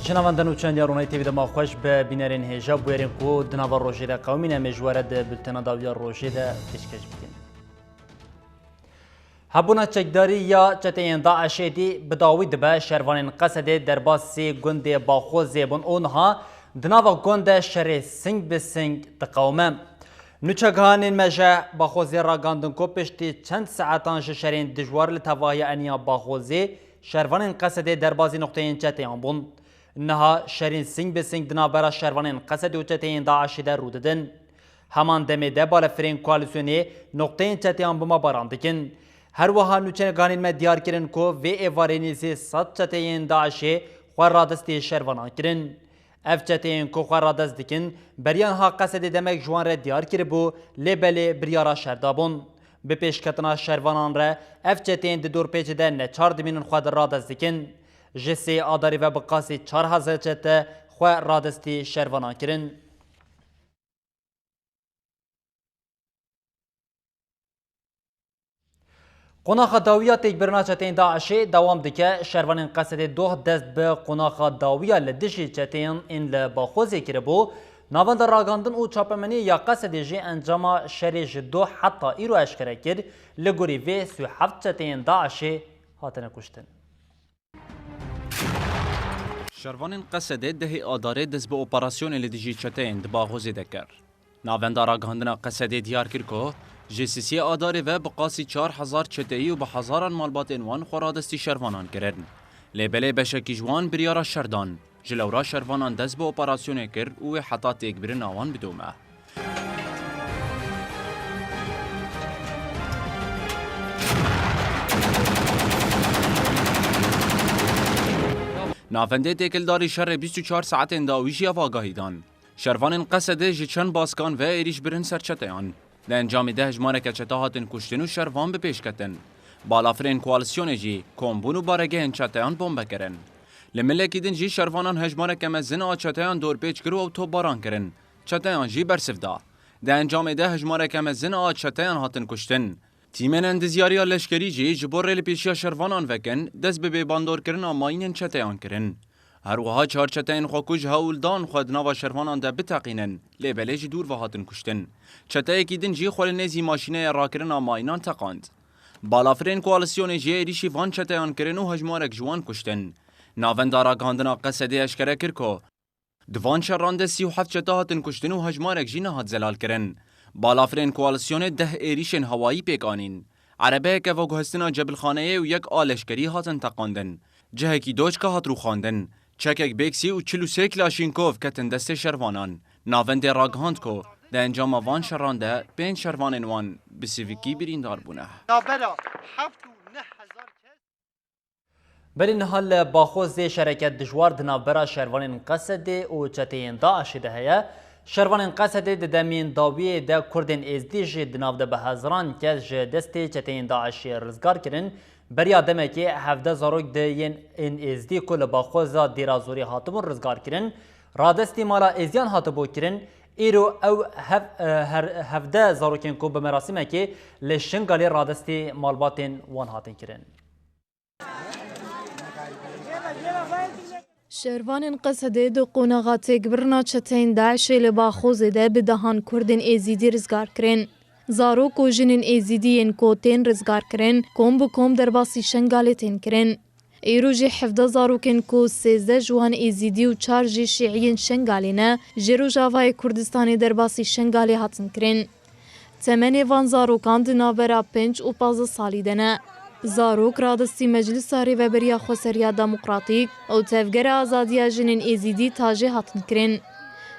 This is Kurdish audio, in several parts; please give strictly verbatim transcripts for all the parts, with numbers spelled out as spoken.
Jinavendin û çendiya Ronayî T V dema xweş bi bînerên hêja bûyerên ku di nava rojê de qewimîne, em ê ji we re di bultena dawiya rojê de pêşkêş bikin. Hebûna çekdarî ya çeteyên DAIŞê dî bi dawî dibe. Şervanên Qesedê derbasî gundê Baxozê bûn û niha di nava gund de şerê sing bi sing diqewime. Nûçegihanên me ji Baxozê ragandin ku piştî çend saetan ji şerên dijwar li tevahiya eniya Baxozê, şervanên Qesedê derbazî noqteyên çeteyan bûn. Niha şerên sing bi sing di navbera şervanên Qesedê û çeteyên DAIŞê de rû didin. Heman demê de balefirên koalîsyonê noqteyên çeteyan bomabaran dikin. Her wiha nûçeganên me diyar kirin ku vê êvarê nêzî sed çeteyên DAIŞê xwe radestî şervanan kirin. Ev çeteyên ku xwe radest dikin, beriya niha Qesedê demek ji wan re diyar kiribû, lê belê biryara şer dabûn. Bi pêşketina şervanan re ev çeteyên di dorpêçê de neçar dimînin xwe di radest dikin. Ji sê Adarê ve bi qasî çar hezar çete xwe radestî şervanan kirin. Qonaxa dawiya têkbirina çeteyên DAIŞê dewam dike. Şervanên Qesedê doh dest bi qonaxa dawiya li dijî çeteyên ên li Baxozê kiribû. Navenda ragandin û çapemeniyê ya Qesedê jî encama şerê ji doh heta îro eşkere kir. Li gorî vê sî û heft çeteyên DAIŞê hatine kuştin. Şervanên Qesedê dehê Adarê dest bi operasyonê li dijî çeteyên di Baxozê de kir. Navenda ragihandina Qesedê diyar kir ku ji sisiyê Adarê ve bi qasî çar hezar çeteyî û bi hezaran malbatên wan xwe radestî şervanan kirin. Lê belê beşekî ji wan biryara şer dan. Ji lewra şervanan dest bi operasyonê kir û wê heta têkbirina wan bidome. Navendê têkildarî şerê bîst û çar saetên dawî jî ev agahî dan. Şervanên Qesedê ji çend baskan ve êrîş birin ser çeteyan. Di encamê de hejmareke çete hatin kuştin û şervan bi pêş ketin. Balafirên koalîsyonê jî kombûn û baregehên çeteyan bombe kirin. Li milekî din jî şervanan hejmareke mezin a çeteyan dorpêç kir û ew topbaran kirin. Çeteyan jî bersiv da. Di encamê de hejmareke mezin a çeteyan hatin kuştin. Tîmên endizyariya leşkerî jî ji bo rêlipêşiya şervanan vekin, dest bi bêbandorkirina mayînên çeteyan kirin. Her wiha çar çeteyên xwekuj hewl dan xwe di nava şervanan de biteqînin, lê belê ji dûr ve hatin kuştin. Çeteyekî din jî xwe li nêzî maşîneya rakirina mayînan teqand. Balafirên koalîsyonê jî êrîşî van çeteyan kirin û hejmarek ji wan kuştin. Navenda ragihandina Qesedê eşkere kir ku di van şeran de sî û heft çete hatin kuştin û hejmarek jî nehat zelal kirin. Balafirên koalîsyonê deh êrîşên hewayî pêk anîn. Erebeyeke veguhestina cebilxaneyê û yek a leşkerî hatin teqandin. Cihekî doçka hat rûxandin. Çekek bêksî û çil û sê kilaşînkov ketin destê şervanan. Navendê ragihand ku di encama van şeran de pênc şervanên wan bi sivîkî birîndar bûne. Navbera heft û neh hezar kes. Belê niha li Baxozê şereke dijwar di navbera şervanên Qesedê û çeteyên DAIŞê de heye. Şervanên Qesedê di demên dawiyê de Kurdên Êzdî jî di nav de bi hezaran kes ji destê çeteyên DAIŞê rizgar kirin. Beriya demekê hevdeh zarok di yên ên Êzdî ku li Baxoza Dêrazorê hatibûn rizgar kirin, radestî mala Êzdiyan hatibû kirin. Îro ew hev-, her-, hevdeh zarokên ku bi merasîmekê li Şingalê radestî malbatên wan hatin kirin. Şervanên Qesedê di qonaxa têkbirina çeteyên DAIŞê li Baxozê de bi dehan Kurdên Êzîdî rizgar kirin. Zarok û jinên Êzîdî yên ku tên rizgarkirin, kom bi kom derbasî Şengalê tên kirin. Îro jî hevdeh zarokên ku sêzdeh ji wan Êzîdî û çar jî Şîîyên Şengalê ne, ji Rojavayê Kurdistanê derbasî Şengalê hatin kirin. Temenê van zarokan di navbera pênc û pazdeh salî de ne. Zarok radestî Meclisa Rêveberiya Xweseriya Demokratîk û Tevgera Azadiya Jinên Êzîdî tajê hatin kirin.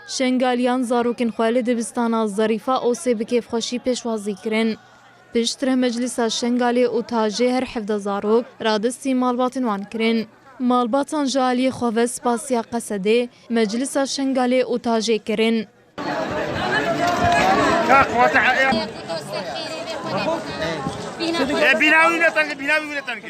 Şengaliyan zarokên xwe li dibistana Zerîfa Osê bi kêfxweşî pêşwazî kirin. Piştre Meclisa Şengalê û tajê her hevdeh zarok radestî malbatên wan kirin. Malbatan ji aliyê xwe ve spasiya Qesedê, Meclisa Şengalê û tajê kirin. E, bîna wî ne teng, bîna wî ne teng.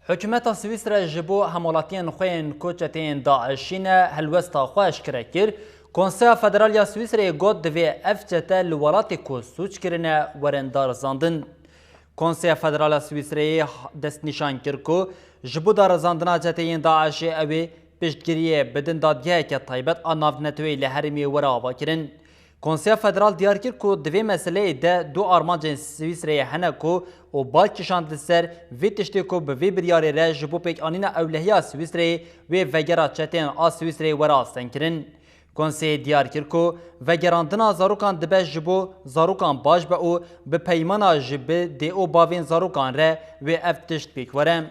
Hikûmeta Swîsre ji bo hemwelatiyên xwe yên ku çeteyên DAIŞî ne helwesta xwe eşkere kir. Konseya Federal ya Swîsreyê got, divê ev çete li welatê ku sûc kirine werin darizandin. Konseya Federal a Swîsreyê destnîşan kir ku ji bo darizandina çeteyên DAIŞê ew ê piştgiriyê bidin dadgeheke taybet a navneteweyî li herêmê were avakirin. Konseya Federal diyar kir ku di vê meseleyê de du armancên Swîsreyê hene ku û bal kişand li ser vê tiştê ku bi vê biryarê re ji bo pêkanîna ewlehiya Swîsreyê wê vegera çeteyên a Swîsreyê were astengkirin. Konseyê diyar kir ku vegerandina zarokan dibe ji bo zarokan baş be û bi peymana ji bi dê û bavên zarokan re wê ev tişt pêk were.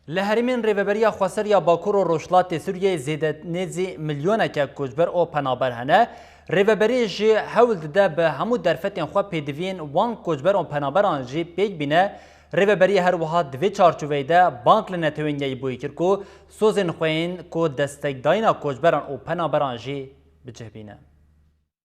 Li herêmên Rêveberiya Xweser ya Bakur û Rojhilatê Sûriyeyê zêde nêzî milyoneke koçber û penaber hene. Rêveberî jî hewl dide bi hemû derfetên xwe pêdiviyên wan koçber û penaberan jî pêk bîne. Rêveberî her wiha di vê çarçoveyê de bang li Netewên Yekbûyî kir ku sozên xwe yên ku destekdayîna koçberan û penaberan jî bi cih bîne.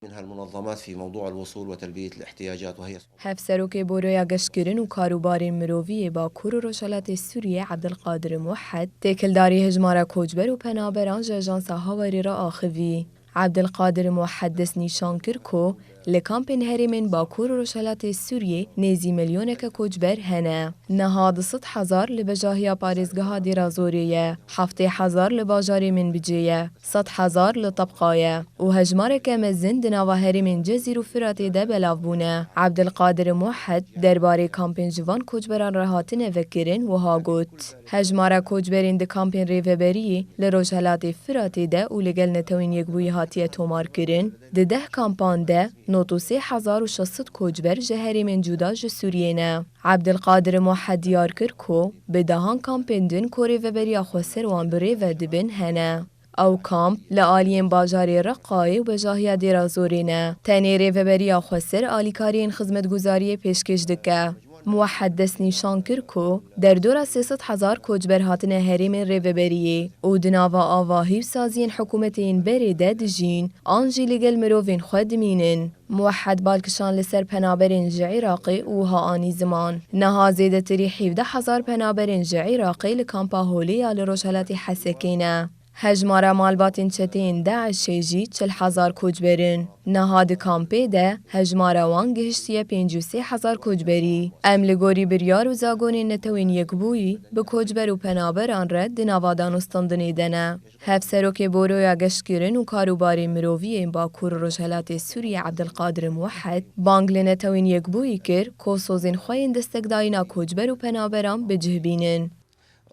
منها المنظمات في موضوع الوصول وتلبية الاحتياجات، وهي Hevserokê Boroya Geştkirin û Karûbarên Mirovî yê Bakur û Rojhelatê Sûriyê Ebdilqadir Muhed, têkildarî hejmara koçber û penaberan ji Ajansa Hawarê re axivî. Ebdilqadir Muhed destnîşan kir ku li kampên herêmên Bakur û Rojhelatê Sûriyê nêzî milyoneke koçber hene. Niha du sed hezar li bejahiya parêzgeha Dêra Zorê ye, heftê hezar li bajarê Minbicê ye, sed hezar li Tebqa ye û hejmareke mezin di nava herêmên Cezîr û Firatê de belav bûne. Ebdilqadir Muhed derbarê kampên ji van koçberan re hatine vekirin wiha got, Hejmara koçberên di kampên Rêveberiyê li Rojhelatê Firatê de û li gel Netewên Yekbûyî hatiye tomarkirin, di deh kampan de nod û sê hezar û şeş sed koçber ji herêmên cuda ji Sûriyê ne. Ebdilqadir Muhed diyar kir ku bi dehan kampên din ku Rêveberiya Xweser wan bi rê ve dibin hene. Ew kamp li aliyên bajarê Reqayê û bejahiya Dêra Zorê ne. Tenê Rêveberiya Xweser alîkariyên xizmetguzariyê pêşkêş dike. Muhed destnîşan kir ku derdora sê sed hezar koçber hatine herêmên Rêveberiyê û di nava avahî û saziyên hikûmetê yên berê de dijîn an jî li gel mirovên xwe dimînin. Muhed bal kişand li ser penaberên ji Iraqê û wiha anî ziman, Niha zêdetirî hevdeh hezar penaberên ji Iraqê li kampa Holê ya li rojhelatê Hesekê ne. Hejmara malbatên çeteyên DAIŞê jî çil hezar koçber in. Niha di kampê de hejmara wan gihiştiye pêncî û sê hezar koçberî. Em li gorî biryar û zagonên Netewên Yekbûyî bi koçber û penaberan re di nava danûstandinê de ne. Hevserokê Boroya Geştkirin û Karûbarê Mirovî yên Bakur û Rojhelatê Sûriyê Ebdilqadir Muhed bang li Netewên Yekbûyî kir ku sozên xwe yên destekdayîna koçber û penaberan bi cih bînin.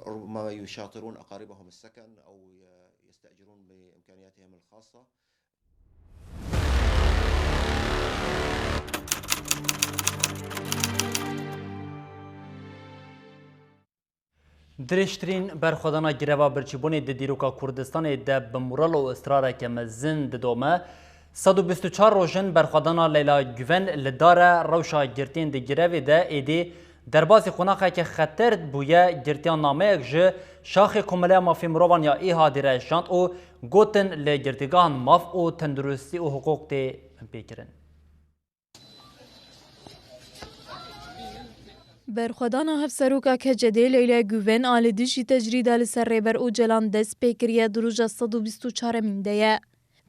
ربما يشاطرون أقاربهم السكن أو يستأجرون بإمكانياتهم الخاصة. Dirêjtirîn berxwedana greva birçîbûnê di dîroka Kurdistanê de bi moral û israreke mezin didome. Sed û bîst û çar roj in berxwedana Leyla Guven li dar e. Rewşa girtiyên di grevê de êdî derbasî qonaxeke xeter bûye. Girtiyan nameyek ji Şaxê Komeleya Mafê Mirovan ya Îhadî re şand û gotin li girtîgehan maf û tenduristî û hiqûq tê binpêkirin. Berxwedana Hevseroka K C D'ê Leyla Guven a li dijî tecrîda li ser Rêber Ocalan dest pê kiriye di roja sed û bîst û çaremîn de ye.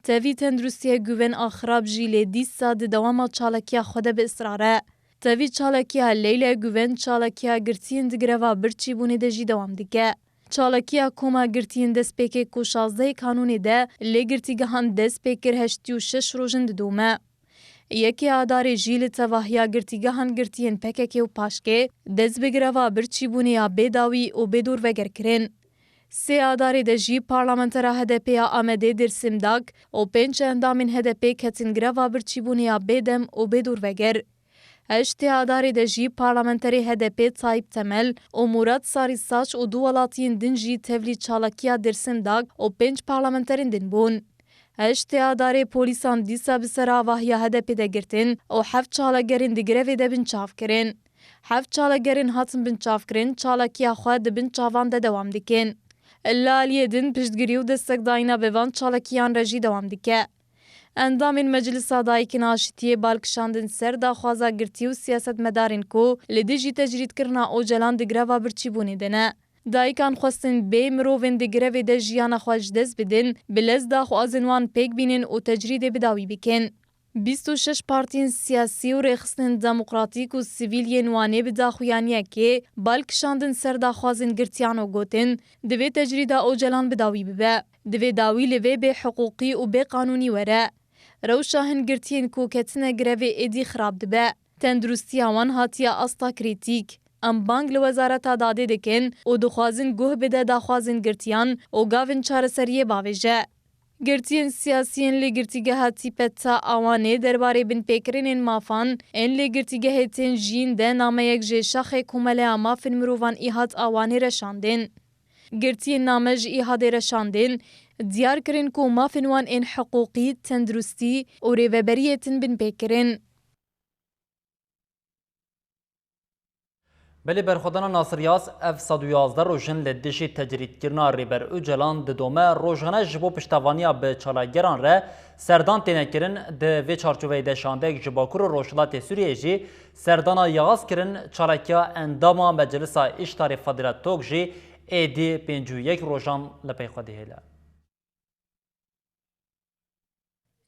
Tevî tenduristiya Guven a xirab jî lê dîsa di dewama çalakiya xwe de bi israr e. Tevî çalakiya Leyla Guven çalakiya girtiyên di greva birçîbûnê de jî dewam dike. Çalakiya Koma Girtiyên Destpêkê ku şazdehê Kanûnê de li girtîgehan dest pê kir heştî û şeş roj in didome. Yekê Adarê jî li tevahiya girtîgehan girtiyên P K K û PAJKê dest bi greva birçîbûnê ya bêdawî û bêdorveger kirin. Sê Adarê de jî parlamentera H D P ya Amedê Dêrsim Dag û pênc endamên H D P ketin greva birçîbûnê ya bêdem û bêdorveger. Heştê Adarê de jî parlamenterê H D P Tayyip Temel û Murat Sarî Saç û du welatiyên din jî tevlî çalakiya Dêrsim Dag û pênc parlamenterên din bûn. Heştê Adarê polîsan dîsa bi ser avahiya H D P de girtin û heft çalakgerên di grevê de binçav kirin. Heft çalakgerên hatin binçavkirin çalakiya xwe di bin çavan de dewam dikin. Li aliyê din piştgirî û destekdayîna bi van çalakiyan re jî dewam dike. Endamên Meclisa Dayikên Aşitiyê bal kişandin ser daxwaza girtî û siyasetmedarên ku li dijî tecrîdkirina Ocalan di greva birçîbûnê de ne. Dayikan xwestin bê mirovên di grevê de jiyana xwe ji dest bidin, bi lez daxwazên wan pêk bînin û tecrîdê bi dawî bikin. Bîst û şeş partiyên siyasî û rêxistinên demokratîk û sivîl yên Wanê bi daxuyaniyekê bal kişandin ser daxwazên girtiyan û gotin, divê tecrîda Ocalan bi dawî bibe. Divê dawî li vê bêhiqûqî û bêqanûnî were. Rewşa hin girtiyên ku ketine grevê êdî xirab dibe. Tenduristiya wan hatiye asta krîtîk. Em bang li Wezareta Dadê dikin û dixwazin guh bide daxwazên girtiyan û gavên çareseriyê bavêje. Girtiyên siyasî yên li Girtîgeha Tîpeta a Wanê derbarê binpêkirinên mafan ên li girtîgehê tên jiyîn de nameyek ji Şaxê Komeleya Mafên Mirovan Îhad a Wanê re şandin. Girtiyên name ji Îhadê re şandin, diyar kirin ku mafên wan ên hiqûqî, tenduristî û rêveberiyê tin binpêkirin. Belê berxwedana Nasir Yaz, ev sed û yazdeh roj in li dijî tecrîdkirina Rêber Ocalan didome. Rojane ji bo piştevaniya bi çalakgeran re serdan têne kirin. Di vê çarçoveyê de şandeyek ji Bakur û Rojhilatê Sûriyeyê jî serdana Yaz kirin. Çalakiya endama Meclisa Îştarê Fadîla Tok jî êdî pêncî û yek rojan li pey xwe dihêle.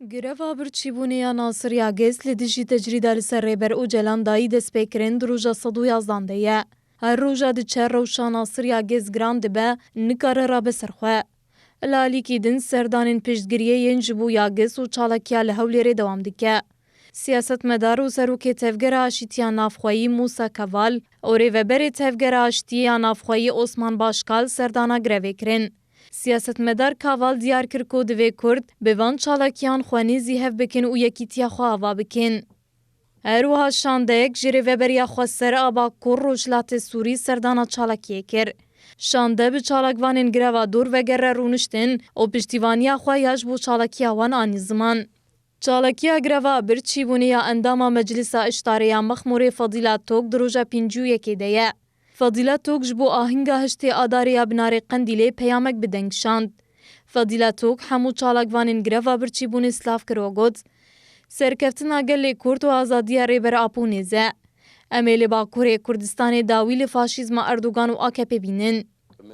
Greva birçîbûnê ya Nasir Yagês li dijî tecrîda li ser Rêber Ocalan dayî destpêkirin di roja sed û yazdan de ye. Her roja diçe rewşa Nasir Yagês giran dibe, nikare rabe ser xwe. Li alîkî din serdanên piştgiriyê yên ji bo Yagês û çalakiya li Hewlêrê dewam dike. Siyasetmedar û serokê Tevgera Aşîtiya Navxweyî Mûsa Keval û rêveberê Tevgera Aştiyê ya Navxweyî Osman Başkal serdana grevê kirin. Siyasetmedar Kaval diyar kir ku divê Kurd bi van çalakiyan xwe nêzî hev bikin û yekîtiya xwe ava bikin. Her wiha şandeyek ji Rêveberiya Xweser a Bakur Rojhilatê Sûrî serdana çalakiyê kir. Şande bi çalakvanên greva dorveger re rûniştin û piştîvaniya xwe ya ji bo çalakiya wan anî ziman. Çalakiya greva birçîbûnê ya endama Meclisa Îştarê ya Mexmûrê Fadîla Tok di roja pêncî û yekê de ye. Fadîla Tok ji bo ahinga heştê Adarê ya Binarê Qendîlê peyamek bi deng şand. Fadîla Tok hemû çalakvanên greva birçîbûnê silav kir û got, serkeftina gelê Kurd û azadiya Rêber Apo nêz e. Em ê li Bakurê Kurdistanê dawî li faşîzma Erdogan û A K P bînin.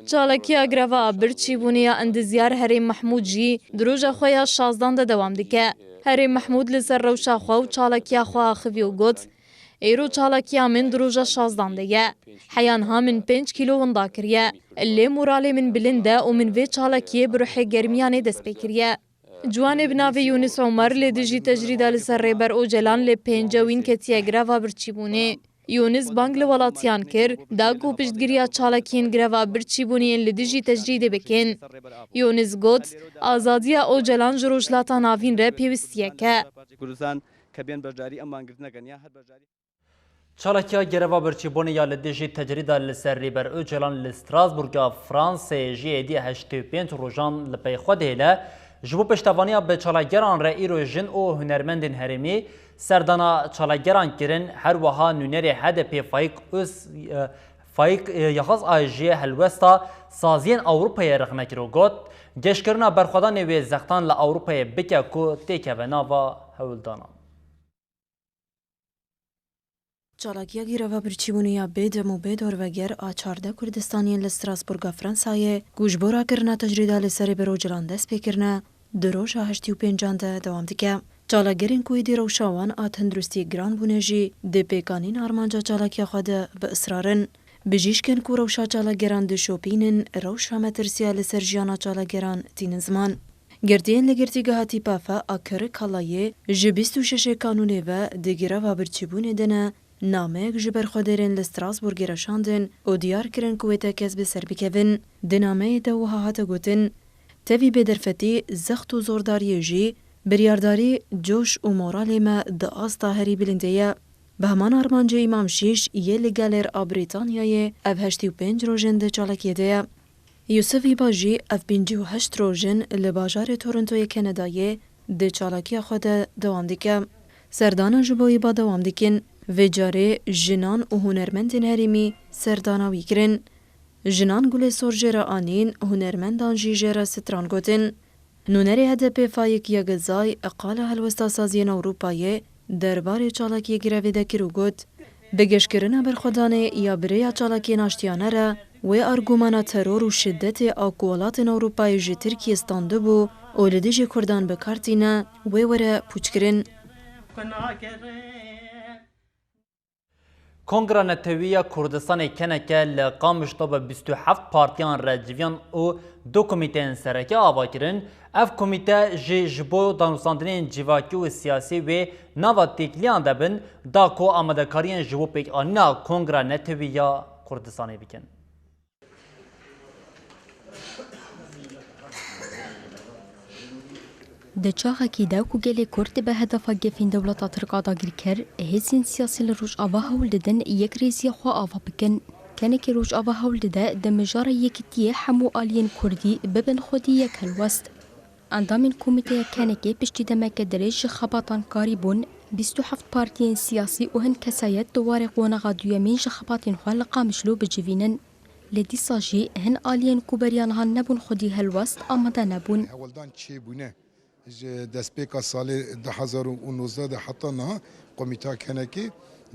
Çalakiya greva birçîbûnê ya endizyar Herêm Mehmûd jî di roja xwe ya şazdan de dewam dike. Herêm Mehmûd li ser rewşa xwe û çalakiya xwe axivî û got, îro çalakiya min di roja şazdan de ye. Heya niha min pênc kîlo winda kiriye. Lê moralê min bilind e û min vê çalakiyê bi ruhê germiyanê dest pê kiriye. Ciwanê bi navê Yûnis Omer li dijî tecrîda li ser Rêber Ocalan li pêncewîn ketiye greva birçîbûnê. Yûnis bang li welatiyan kir, da ku piştgiriya çalakiyên greva birçîbûnê yên li dijî tecrîdê bikin. Yûnis got, azadiya Ocalan ji Rojhilata Navîn re pêwistiyek e. Kurdistan ke bên beşdarî em mangirtineke niya her beşdarî. Çalakiya greva birçîbûnê ya li dijî tecrîda li ser Rêber Ocalan li Strasbourga Fransayê jî êdî heştê û pênc rojan li pey xwe dihêle. Ji bo piştevaniya bi çalakgeran re îro jin û hunermendên herêmî serdana çalakgeran kirin. Her wiha nûnerê H D P Faîk Öz, e, Faîk, e, Yahaz a jî helwesta saziyên Ewropayê rexne kir û got, geşkirina berxwedanê wê zextan li Ewropayê bike ku têkeve nava hewldanan. Çalakiya greva birçîbûnê ya bê dem û bê dorveger a çardeh Kurdistaniyên li Strasbourga Fransayê ku ji bo rakirina tecrîda li ser Rêber Ocalan dest pê kirine, di roja heştê û pêncan de dewam dike. Çalakgerên ku êdî rewşa wan a tenduristî giran bûne jî di pêkanîna armanca çalakiya xwe de bi israr in. Bijîşkên ku rewşa çalakgeran dişopînin, rewşa metirsiya li ser jiyana çalakgeran tînin ziman. Girtiyên li Girtîgeha Tîpafe a Kirikalayê ji bîst û şeşê Kanûnê ve di greva birçîbûnê de ne, nameyek ji berxwedêrên li Strasbourgê re şandin û diyar kirin ku wê tekez bi ser bikevin. Di nameyê de wiha hate gotin, tevî bêderfetî, zext û zordariyê jî, biryardarî, coş û moralê me di asta herî bilindê ye. Bi heman armancê Îmam Şîş yê li gelêr a Brîtanyayê ev heştê û pênc rojên di çalakiyê de ye. Yusuf Îba jî ev pêncî û heşt roj in li bajarê Torontoyê Kanadayê di çalakiya xwe de dewam dike. Serdana ji bo Îba dewam dikin. Vê carê jinan û hunermendên herêmî serdana wî kirin. Jinan gulê sor jê re anîn, hunermendan jî jê re stran gotin. Nûnerê H D P Faîk Yagizay qala helwesta saziyên Ewropayê derbarê çalakiyê grevê de kir û got, bi geşkirina berxwedanê ya bi rêya çalakiyên aştiyane re Wê argumana teror û şidetê a ku welatên Ewropayê ji Tirkiyê standibû û li dijî Kurdan bi kar tîne, wê were pûçkirin. Kongra Netewî ya Kurdistanê, KNK, li Qamişlo bi bîst û heft partiyan re civiyan û du komîteyên sereke ava kirin. Ev komîte jî ji bo danûstandinên civakî û siyasî wê nava têkiliyan de bin, da ku amadekariyên ji bo pêkanîna Kongra Netewî ya Kurdistanê bikin. Di çaxekî de ku gelê Kurd dibe hedefa gefên dewleta Tirk a dagirker, hêzên siyasî li Rojava hewl didin yekrêziya xwe ava bikin. KNKê Rojava hewl dide di mijara yekitiyê hemû aliyên Kurdî bibin xwedî yek helwest. Endamên komîteya KNKê piştî demeke dirêj ji xebatan karîbûn bîst û heft partiyên siyasî û hin kesayet di warê qonaxa duyemîn ji xebatên xwe li Qamişlo bicivînin. Lê dîsa jî hin aliyên ku beriya niha nebûn xwedî helwest amade nebûn. Hewldan çêbûne ji destpêka salê du hezar û nozdeh de heta niha komîta KNKê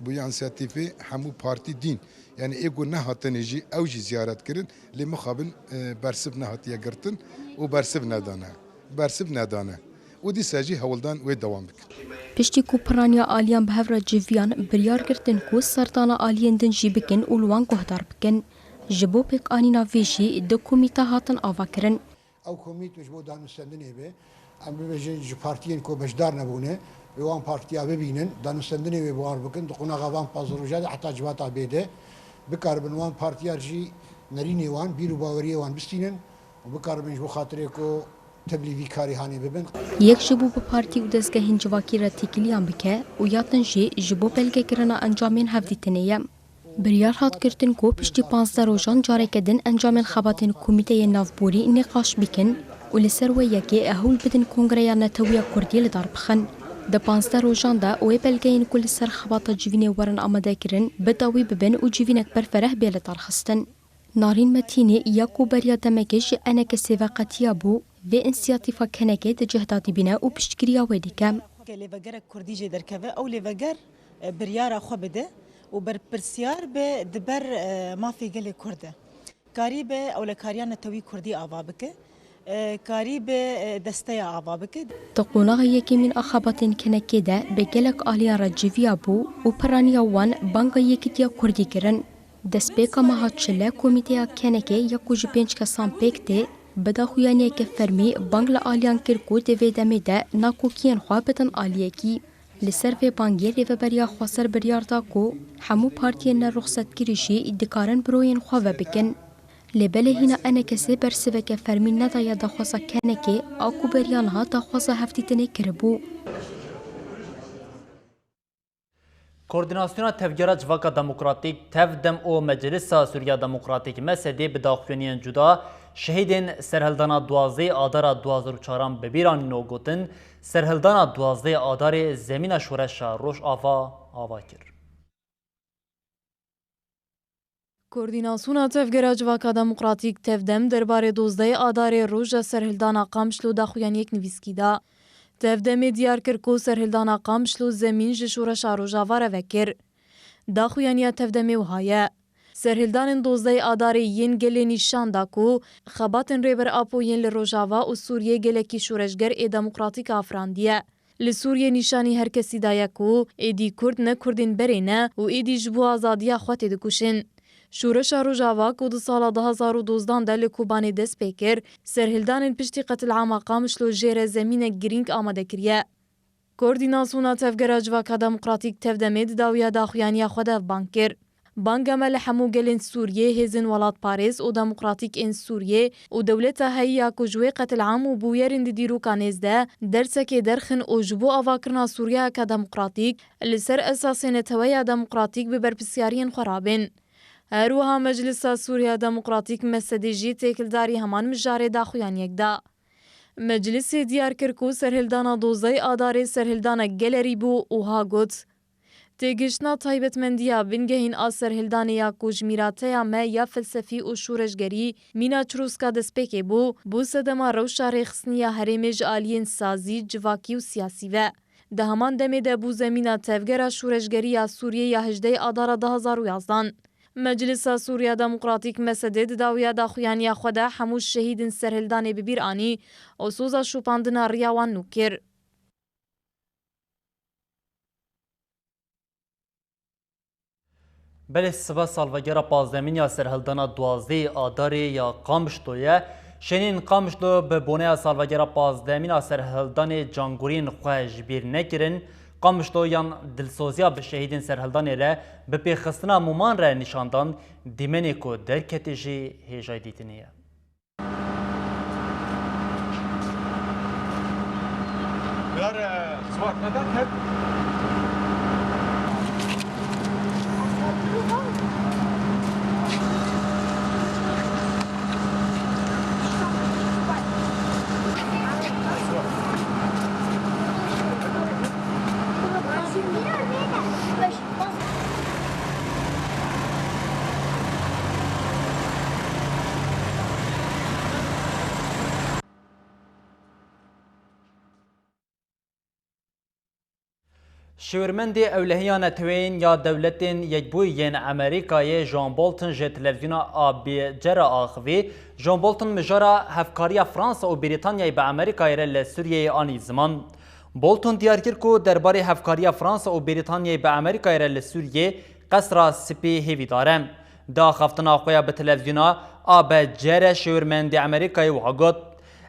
bûye însiyatîfê hemû partî dîn. Yani ê ku nehatine jî ew jî ziyaret kirin, lê mixabin, e, bersiv nehatiye girtin û bersiv nedane. Bersiv nedane. Û dîsa jî hewldan wê dewam bikin. Piştî ku piraniya aliyan bi hev re civiyan, biryar girtin ku serdana aliyên din jî bikin û li wan guhdar bikin. Ji bo pêkanîna vê jî du komîte hatin avakirin. Ew komîte ji bo danûstendinê be, em bibêjin ji partiyên ku beşdar nebûne, wê wan partiya bibînin, danûstendinê wê bi wan bikin, di qonaxa van pazdeh roja de heta civata bê de bikaribin wan partiya jî nerînê wan, bîr û baweriyê wan bistînin û bikaribin ji bo xatirê ku tevlî vî karî hanê bibin. Yek ji bo bi partî û dezgehên civakî re têkiliyan bike û ya din jî ji bo belgekirina encamên hevdîtinê ye. Biryar hat girtin ku piştî panzdeh rojan careke din encamên xebatên Komîteyê Navborî nîqaş bikin û li ser wê yekê hewl bidin Kongreya Netewî ya Kurdî li dar bixin. Di panzdeh rojan de wê belgeyên ku li ser xebata civînê werin amadekirin bi dawî bibin û civînek berfereh bê lidarxistin. Narîn Metînî ya ku beriya demekê ji ENKSê ve qetiyabû, vê însiyatîfa KNKê di cih de dibîne û piştgiriya wê dike. Lêvegerek Kurdî jê derkeve, ew lêveger, e, biryara xwe bide û berpirsiyar be di ber, e, mafê gelê Kurd de. Karî be ewlekariya netewî Kurdî ava bike, e, karî be, e, desteya ava bike. Di qonaxa yekemîn a xebatên KNKê de bi gelek aliyan re civiyabû û piraniya wan banga yekitiya Kurdî kirin. Destpêka meha çile komîteya KNKê ya ku ji pênc kesan pêk tê, bi daxuyaniyeke fermî bang li aliyan kir ku di vê demê de nakokiyên xwe bidin aliyekî. Li ser vê bangê rêveberiya xweser biryar da ku hemû partiyên neruxsetkirî jî dikarin biroyên xwe vebikin. Lê belê hîna ENKSê bersiveke fermî nedaye daxwaza KNKê a ku beriya niha daxwaza hevdîtinê kiribû. Koordînasyona Tevgera Civaka Demokratîk, TEV-DEM, û Meclisa Sûriya Demokratîk, MSD'ê, bi daxuyaniyên cuda şehîdên serhildana duwazdehê Adara du hazar û çaran bi bîr anîn û gotin, serhildana duwazdehê Adarê zemîna şoreşa Rojava ava kir. Koordînasyona Tevgera Civaka Demokratîk, TEV-DEM, derbarê dozdehê Adarê, roja serhildana Qamişlo, daxuyaniyek nivîskî da. TEV-DEMê diyar kir ku serhildana Qamişlo zemîn ji şoreşa Rojava re vekir. Daxuyaniya TEV-DEMê wiha ye: Serhildanên dozdehê Adarê yên gelê nîşan da ku xebatên Rêber Apo yên li Rojava û Sûriyê gelekî şoreşger ê demokratîk afirandiye. Li Sûriyê nîşanî her kesî daye ku êdî Kurd ne Kurdên berê ne û êdî ji bo azadiya xwe têdikuşin. Şoreşa Rojava ku di sala du hazar û dozdan de li Kobanê dest pê kir, serhildanên piştî qetilama Qamişlo jê re zemînek girîng amade kiriye. Koordînasyona Tevgera Civaka Demokratîk, TEV-DEMê, di dawiya daxuyaniya xwe de ev bang kir: Banga me li hemû gelên Sûriyê, hêzên welatparêz û demokratîk ên Sûriyê û dewleta heyî ya ku ji wê qetil'am û bûyerên di dîroka nêz de dersekê derxin û ji bo avakirina Sûriyeyeke demokratîk li ser esasê neteweya demokratîk bi berpirsyariyên xwe rabên. Her wiha Meclisa Sûriya Demokratîk, MSD'ê, jî têkildarî heman mijarê daxuyaniyek da. Meclisê diyar kir ku serhildana dozdehê Adarê serhildanek gelerî bû û ha got: Têgihiştina taybetmendiya bingehîn a serhildanê ya ku ji mîrateya me ya felsefî û şoreşgerî mîna çirûska destpêkê bû, bû sedema rewşa rêxistinî ya herêmê ji aliyên sazî, civakî û siyasî ve. Di heman demê de bû zemîna tevgera şoreşgerî ya Sûriyê ya hejdehê Adara du hazar û yazdan. Meclisa Sûriya Demokratîk, M S D, di dawiya daxuyaniya xwe de hemû şehîdên serhildanê bi bîr anî û soza şopandina riya wan nû kir. Belê sibe salvegera pazdehemîn ya serhildana duwazdehê Adarê ya Qamişlo ye. Şênên Qamişlo bi boneya salvegera pazdehemîn a serhildanê cangoriyên xwe ji bîr nekirin. Qamişlo yan dilsoziya bi şehîdên serhildanê re bi pêxistina mûman re nîşan dan, dîmenê ku derketî jî hêjayî dîtinê ye. Yar, e, Suat, neden hep? Şêwirmendê Ewlehiya Neteweyên ya Dewletên Yekbûyî yên Amerîkayê John Bolton ji televîzyona A B C re axivî. John Bolton mijara hevkariya Fransa û Brîtanyayê bi Amerîkayê re li Sûriyeyê anî ziman. Bolton diyar kir ku derbarê hevkariya Fransa û Brîtanyayê bi Amerîkayê re li Sûriyê Qesra Spî hêvîdar e. Di axaftina xwe ya bi televîzyona A B C re şêwirmendê Amerîkayê wiha got,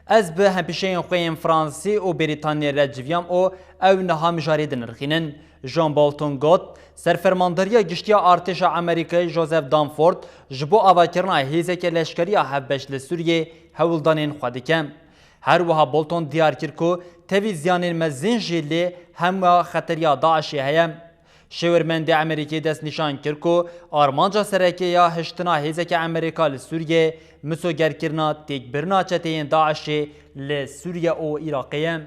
Ez bi hempîşeyên xwe yên Fransî û Brîtanyê re civiyam û ew niha mijarê dinirxînin. John Bolton got, Serfermandariya Giştî ya Artêşa Amerîkayê Joseph Dunford ji bo avakirina hêzeke leşkerî ya hevbeş li Sûriyê hewldanên xwe dike. Her wiha Bolton diyar kir ku tevî ziyanên mezin jî li hema xeteriya DAIŞê heye. Şêwirmendê Amerîkê destnîşan kir ku armanca sereke ya hiştina hêzeke Amerîka li Sûriyê misogerkirina têkbirina çeteyên DAIŞê li Sûriye û Iraqê ye.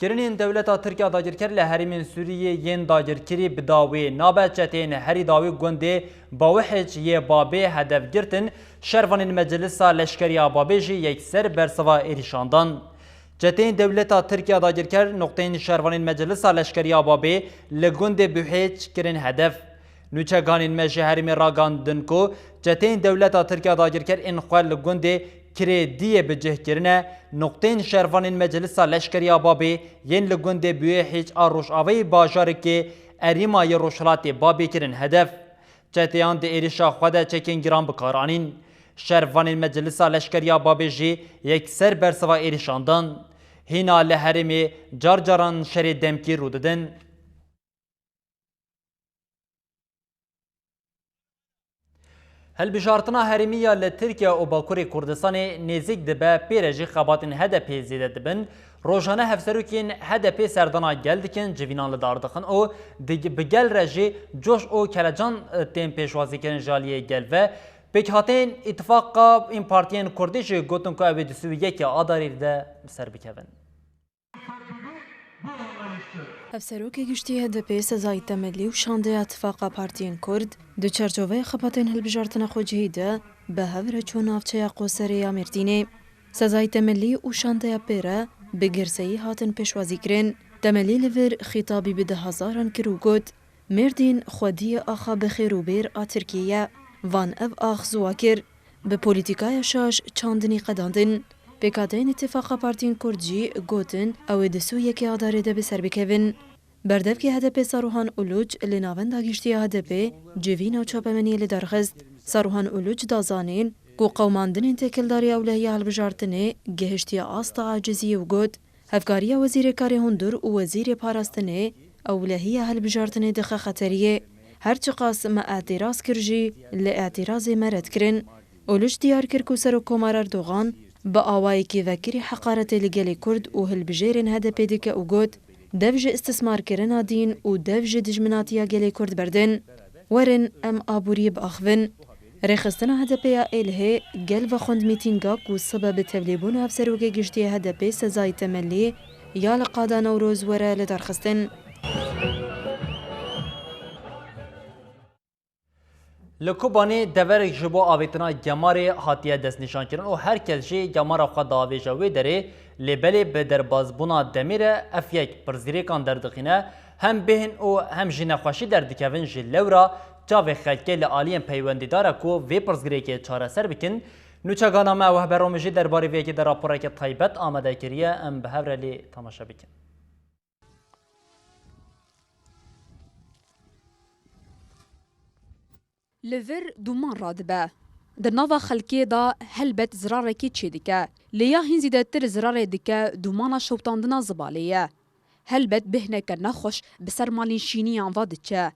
Kirinên dewleta Tirk ya dagirker li herêmên Sûriyê yên dagirkirî bi dawî nabe. Çeteyên herî dawî gundê Bawihic yê Babê hedef girtin, şervanên Meclisa Leşkerî ya Babê jî yekser bersiva êrîşan dan. Çeteyên dewleta Tirk ya dagirker noqteyên şervanên Meclisa Leşkerî ya Babê li gundê Buhêç kirin hedef. Nûçeganên me ji herêmê ragandin ku çeteyên dewleta Tirk ya dagirker ên xwe li gundê Kirê Diyê bi cih kirine, noqteyên şervanên Meclisa Leşkerî ya Babê yên li gundê Buhêç a rojavayê bajarikê Erîma yê rojhilatê Babê kirin hedef. Çeteyan di êrişa xwe de çekên giran bi kar anîn. Şervanên Meclisa Leşkerî ya Babê jî yekser bersiva êrişan dan. Hîna li herêmê car caran şerê demkî rû didin. Hilbijartina herêmî ya li Tirkiye û Bakurê Kurdistanê nêzîk dibe, pê re jî xebatên H D P zêde dibin. Rojane hevserokên H D P serdana gel dikin, civînan li dar dixin û dig-, bi gel re jî coş û kelecan, e, tên pêşwazîkirin ji aliyê gel ve. Pêkhateyên Îtifaqa ên Partiyên Kurdî jî gotin ku ew ê di sî û yekê Adarê de li ser bikevin. Hevserokê Giştî H D P Sezai Temelî û şandeya Tifaqa Partiyên Kurd di çarçoveya xebatên hilbijartina xwecihî de bi hev re çû navçeya Qoserê ya Mêrdînê. Sezai Temelî û şandeya pê re bi girseyî hatin pêşwazîkirin. Temelî li vir xîtabî bi dehezaran kir û got, Mêrdîn xwediyê axa bi xêr û bêr a Tirkiyê ye. Van ev ax ziwa kir. Bi polîtîkaya şaş çandinî qedandin. Pêkhateyên Îtîfaqa Partiyên Kurd jî gotin ew ê di sî û yekê Adarê de bi ser bikevin. Berdevkê H D P Saruhan Uluç li Navenda Giştî ya H D P civîna çapemeniyê li dar xist. Saruhan Uluç da zanîn ku qewimandinên têkildarî ewlehiya hilbijartinê gihiştiye asta aciziyê û got, Hevkariya Wezîrê Karê Hundir û Wezîrê Parastinê ewlehiya hilbijartinê dixe xeteriyê. Her çiqas me îtiraz kir jî li îtirazê me red kirin. Uluç diyar kir ku Serokkomar Erdogan bi awayekî vekirî heqaretê li gelê Kurd û hilbijêrên H D P dike û got, Dev ji îstismarkirina dîn û dev ji dijminatiya gelê Kurd berdin. Werin em aboriyê biaxivin. Rêxistina H D P ya Êlihê gel vexwend mîtînga ku sibe bi tevlîbûna Hevserokê Giştî H D P Sezai Temelî ya li qada Newroz were lidarxistin. Li Kobanê deverek ji bo avêtina gemarê hatiye destnîşankirin û her kes jî gemara xwe diavêje wê derê, lê belê bi derbazbûna demê re ev yek pirsgirêkan derdixîne. Hem bêhn û hem jî nexweşî derdikevin ji lewra çavê xelkê li aliyên peywendîdar e ku vê pirsgirêkê çareser bikin. Nûçegana me Wehbe Romijî derbarê vê yekê de raporeke taybet amade kiriye, em bi hev re lê temaşe bikin. Li vir dûman radibe. Di nava xelkê de helbet zirarekî çêdike. Lê ya hîn zêdetir zirarê dike dûmana şewitandina zibalê ye. Helbet bêhneke nexweş bi ser malên şîniyan ve diçe.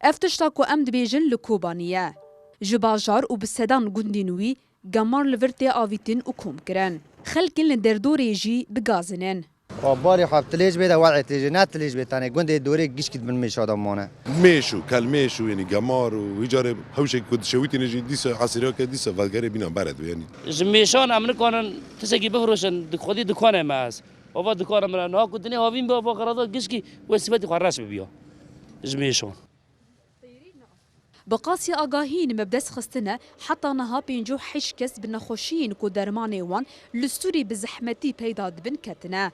Ev tişta ku em dibêjin li Kobanî ye. Ji bajar û bi sedan gundên wî gemar li vir tê avîtin û kom kirin. Xelkên li derdorê jî bi gazin in. Wa barî xwe tilêj bê de werê tilêjê, ne tilêj bê tenê gundê dorê gişkî di bin mêşa de mane. Mêş û kelmêş û, yanî, gemar û wî carê hewşek ku dişewitîne jî dîsa esîrake dîsa vegerê bîna bere dibe, yanî. Ji mêşan em nikarin tiştekî bifiroşin, di xwedî dikanê me ez. Ava dikana min e. Niha ku dinê havîn be, ava qerada gişkî wê sifetî xwe reş bibiya. Ji mêşan. Bi qasî agahiyên me bi dest xistine, heta niha pêncî û heşt kes bi nexweşiyên ku dermanê wan li Sûrî bi zehmetî peyda dibin ketine.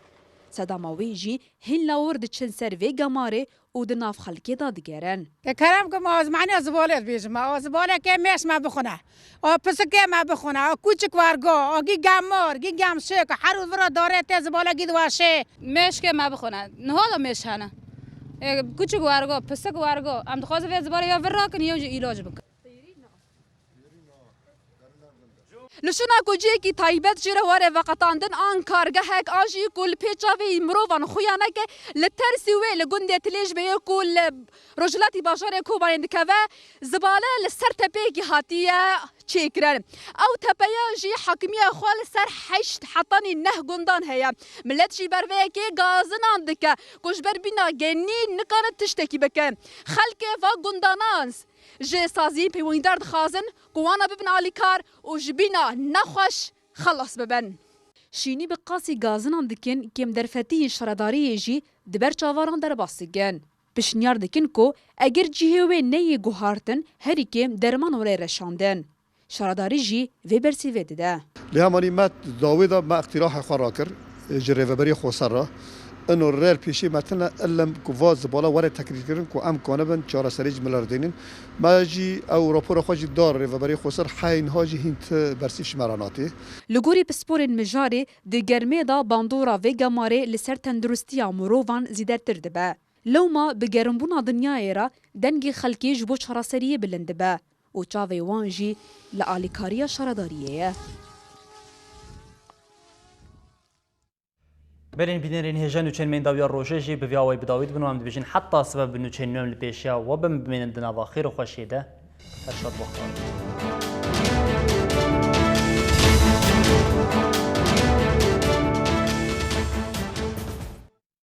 Sedema wê jî hîn lawir diçin ser vê gemarê û di nav xelkê de digerin. Te kerem ku ma azmaniya zibalê dibêjim. Ma zibalekê mêş me bixwine. A pisikê me bixwine. A kûçik wergo. A gî gemar, gî gemşik. Her û vira darê tê zibalekî diweşê. Mêşkê me bixwine. Niha da mêş hene. Ê, kûçik wergo, pisik wergo. Em dixwazin vê zibalê ya vir rakin, yew jî îlac bikin. Li şûna ku cihekî taybet jê re were veqetandin, an kargehek, an jî ku li pêça vê mirovan xuya neke, li tersî wê li gundê Tilêj bê yê ku li rojhilatî bajarê Kobanê dikeve, zibale li ser tepeyekî hatiye çêkirin. Ew tepeya jî hakimiya xwe li ser heşt hetanî neh gundan heye. Milet jî ber vê yekê gazinan dike ku ji ber bîna genî nikane tiştekî bike. Xelkê va gundanan ji saziyên peywendîdar dixwazin ku wana bibin alîkar û ji bîna nexweş xelas bibin. Şînî bi qasî gazinan dikin, kêm derfetiyên şaredariyê jî di ber çavaran derbas dikin. Pişniyar dikin ku eger cihê wê neyê guhartin, herî kêm derman were reşandin. Şaredarî jî vê bersîvê dide. Lê hemanî me dawê de me îqtîrahê xwe rakir, e, ji Rêveberiya Xweser re. Ino rêr pêşî me tine, illem ku va zibala were tekrîrkirin ku em kanibin çareserî ji miler dênin. Me jî ew rapora xwe jî da Rêveberiya Xweser, heyniha jî hîn ti bersîv ji me re natê. Li gorî pisporên mijarê, di germê de bandora vê gemarê li ser tenduristiya mirovan zêdetir dibe. Lewma bi germbûna dinyayê re dengê xelkê ji bo çareseriyê bilind dibe û çavê wan jî li alîkariya şaredariyê ye. Berên bînerên hêja, nûçeyên me yên dawiya rojê jî bi vî awayî bi dawî dibin û em dibêjin heta sibe bi nûçeyên nû em li pêşiya we bin, bimînin di nava xêr û xweşiyê de. Her şad, baxtewar.